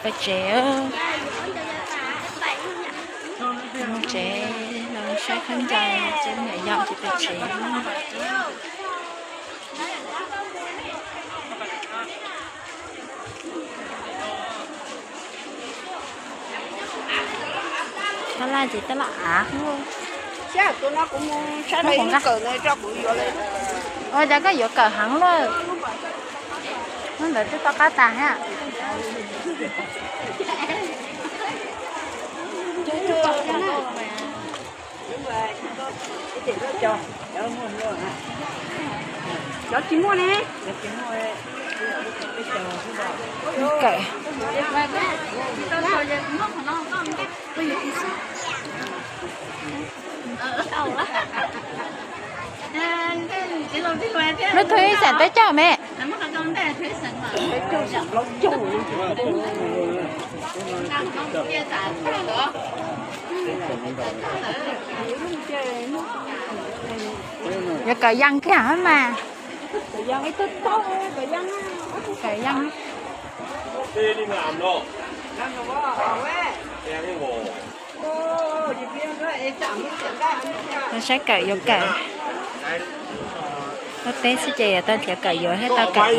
Pem tsev, tsev los saib khaub ncaws, cov niam yau ces pem tsev. Tab laj ces tab laj av. Ua cas koj yuav kawm heev lawm? Hnub ntawd twb tau qab tas thiab. Cov tsis muaj ne. Kawm. Lub thib xeem peb caug me. Yuav kawm yees kiag mas. Kawm yees. Tau saib kawm yuav kawm. Ua teb xwb ces yuav tau nrhiav kawm yuav thiab tau kawm.